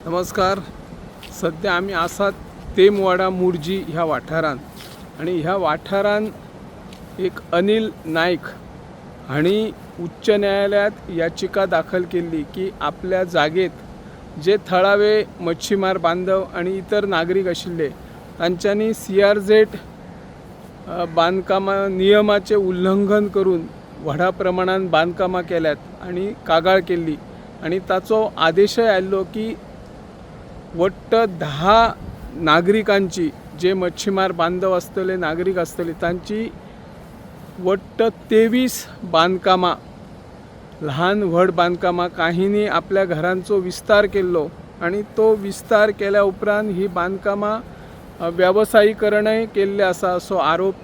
नमस्कार. सध्या आमी आसात तेमवाडा मुर्जी ह्या वाठारांत आनी ह्या वाठारांत एक अनिल नायक हांणी उच्च न्यायालयांत याचिका दाखल केल्ली की आपल्या जागेत जे थळावे मच्छीमार बांधव आनी इतर नागरीक आशिल्ले तांच्यांनी सीआरझेड बांदकामां नियमाचें उल्लंघन करून व्हडा प्रमाणान बांदकामां केल्यात आनी कागाळ केल्ली आनी ताचो आदेशय आयल्लो की वट्ट 10 नागरिकांची, जे मच्छीमार बांधव आसतले, नागरीक आसतले, तांची वट्ट 23 बांदकामां, ल्हान व्हड बांदकामां, काहींनी आपल्या घरांचो विस्तार केल्लो आनी तो विस्तार केल्या उपरांत ही बांदकामां वेवसायीकरणय केल्लें आसा असो आरोप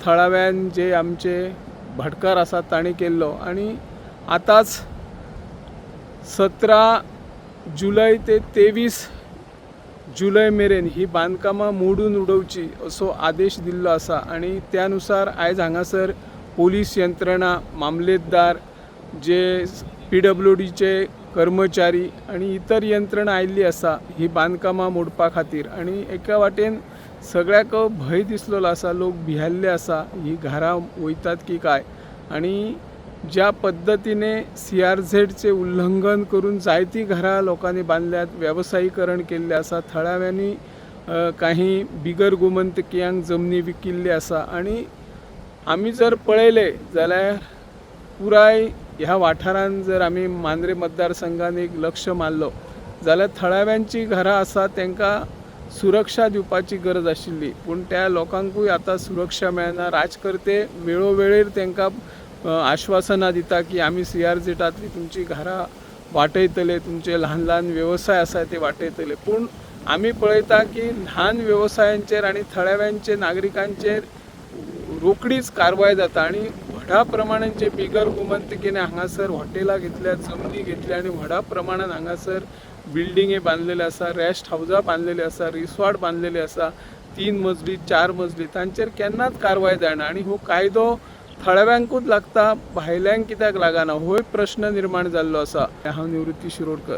थळाव्यान जे आमचे भाटकार आसात तांणी केल्लो. आनी आतांच 17 जुलय ते 23 जुलय मेरेन ही बांदकामां मोडून उडोवची असो आदेश दिल्लो आसा आनी त्या नुसार आयज हांगासर पोलीस यंत्रणा, मामलेतदार, जे पीडब्ल्यूडीचे कर्मचारी आनी इतर यंत्रणा आयिल्ली आसा ही बांदकामां मोडपा खातीर. आनी एका वाटेन सगळ्याक भंय दिसलेलो आसा, लोक भियेल्ले आसा ही घरां वयतात की काय. आनी ज्या पद्दतीने सीआरझेडचे उल्लंघन करून जायतीं घरां लोकांनी बांदल्यात, वेवसायीकरण केल्लें आसा, थळाव्यांनी काही बिगर गोमंतकियांक जमनी विकिल्ली आसा. आनी आमी जर पळयलें जाल्यार पुराय ह्या वाठारांत जर आमी मांद्रे मतदारसंघान एक लक्ष मारलो जाल्यार थळाव्यांची घरां आसा तांकां सुरक्षा दिवपाची गरज आशिल्ली, पूण त्या लोकांकूय आतां सुरक्षा मेळना. राजकर्ते वेळोवेळेर तांकां आश्वासनां दिता की आमी सीआरझेडांतली तुमची घरां वाटयतले, तुमचे ल्हान ल्हान वेवसाय आसा ते वाटयतले, पूण आमी पळयता की ल्हान वेवसायांचेर आनी थळाव्यांचे नागरिकांचेर रोकडीच कारवाय जाता आनी व्हडा प्रमाणान जे बिगर गोमंतकीने हांगासर हॉटेलां घेतल्या, जमनी घेतल्या आनी व्हडा प्रमाणान हांगासर बिल्डिंगे बांदलेले आसा, रेस्ट हावजां बांदलेली आसा, रिसॉर्ट बांदलेले आसा, 3 मजली, 4 मजली, तांचेर केन्नाच कारवाय जायना. आनी हो कायदो थळाव्यांकूच लागता, भायल्यांक कित्याक लागना होय प्रश्न निर्माण जाल्लो आसा. हांव निवृत्ती शिरोडकर.